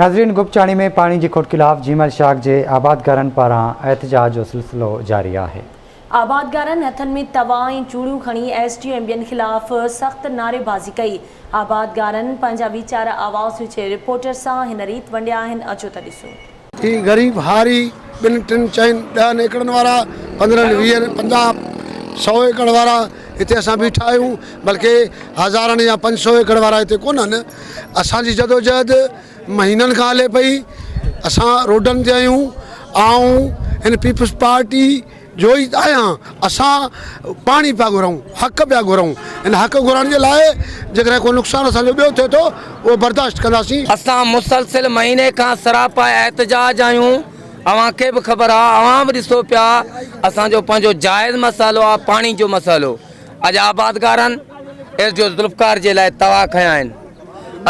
ناظرين گپچاڻي ۾ پاڻي جي کوٽ خلاف جيمل شاخ جي آبادگارن پاران احتجاج جو سلسلو جاري آهي. آبادگارن هٿن ۾ توا ۽ چوڙيون کڻي ايس ڊي او ۽ ٻين خلاف سخت نعريبازي ڪئي. آبادگارن پنهنجا ويچار آواز نيوز جي رپورٽر سان هن ريت ونڊيا آهن اچو ته ڏسون. هي غريب هاري ٻن ٽن چئن ڏهن ايڪڙن وارا پندرهن ويهن پنجاهه سئو ايڪڙ وارا هتي اسان بيٺا آهيون بلڪه هزارن يا 500 ايڪڙ وارا هتي ڪونهن اسان جي جدوجهد مهينن کان هلي پئي اسان روڊن تي آهيون آئون هن پيپلز پارٽي جو ئي آهيان اسان پاڻي پيا گهرون حق پيا گهرون ان حق گهرڻ جي لاء جيڪڏهن ڪو نقصان اسان جو ٻيو ٿئي ٿو اهو برداشت ڪنداسين. اسان مسلسل مهيني کان سراپا احتجاج آهيون اوهان کي به خبر آ اوهان به ڏسو پيا اسان جو پنهنجو جائز مسئلو آ پاڻي جو مسئلو اڄ آبادگارن ايس ڊي او ذوالفقار جي لاء توا کنيا آهن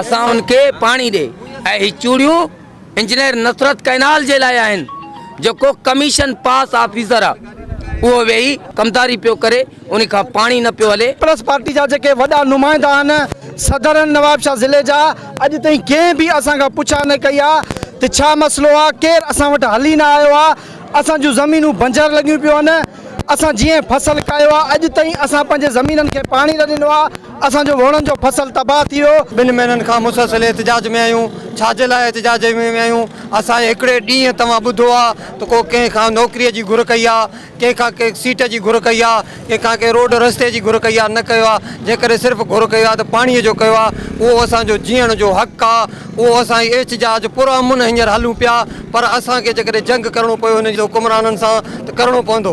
اسان ان کي پاڻي ڏي ۽ هي چوڙيون انجنيئر نصرت ڪئنال جي لاء آهن جيڪو ڪميشن پاس آفيسر آ اهو ويهي ڪمداري پيو ڪري ان کان پاڻي نه پيو هلي. پيپلز پارٽي جا جيڪي وڏا نمائندا آهن صدرن نوابشاهه ضلعي جا اڄ تائين ڪنهن به اسان کان پڇا نه ڪئي آ ته ڇا مسئلو آ ڪير اسان وٽ هلي نه آيو آ اسان جون زمينون بنجر لڳيون پيون آهن اسان جيئن فصل ڪاهيو آ اڄ تائين اسان پنهنجي زمينن کي پاڻي نه ڏنو آ اسان جو ووڻن جو فصل تباهه ٿي ويو. ٻن مهينن کان مسلسل احتجاج ۾ آهيون، ڇا جي لاء احتجاج ۾ آهيون، اسان هڪڙي ڏينهن توهان ٻڌو آ ته ڪو ڪنهن کان نوڪري جي گهر ڪئي آ، ڪنهن کان ڪنهن سيٽ جي گهر ڪئي آ، ڪنهن کان ڪنهن روڊ رستي جي گهر ڪئي آ، نه ڪيو آ، جيڪڏهن صرف گهر ڪيو آ ته پاڻي جو ڪيو آ، اهو اسان جو جيئڻ جو حق آ، اهو اسان هي احتجاج پرامن هينئر هلون پيا، پر اسان کي جيڪڏهن جنگ ڪرڻو پيو هنن جي حڪمرانن سان ته ڪرڻو پوندو.